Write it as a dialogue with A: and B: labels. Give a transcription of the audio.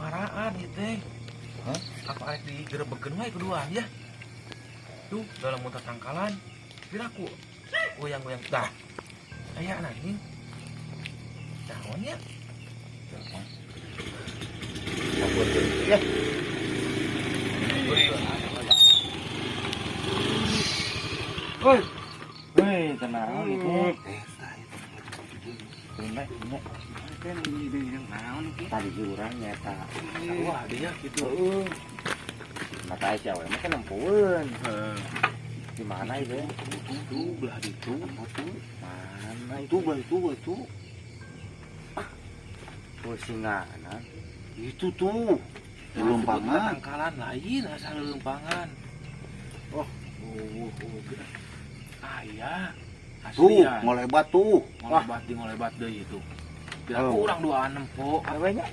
A: Suaraan ieu teh.
B: Hah?
A: Apa arek digerebekeun wae keduaan ya? Tuh, dalam muter tangkalan. Piraku goyang-goyang dah. Aya anjing. Naon ya?
B: Ya. Woi. Woi, tenang itu. Bener, bener. Tadi urang nyata.
A: Wah, dia gitu.
B: Heeh. Mata aya cewek mah kan nempueun.
A: Heeh.
B: Di mana itu?
A: Tuh, belah ditu.
B: Mana itu?
C: Itu belah itu, belah itu.
B: Pusingana.
C: Itu tuh. Lempangan.
A: Tangkalan lain asal lempangan.
C: Oh.
A: Oh, kita. Aya.
C: Tuh,
A: Asli ya.
C: ngolebat tuh.
A: Ngolebat di ngolebat deui itu. Kira
B: Oh.
A: kurang 26 po.
B: Awenya.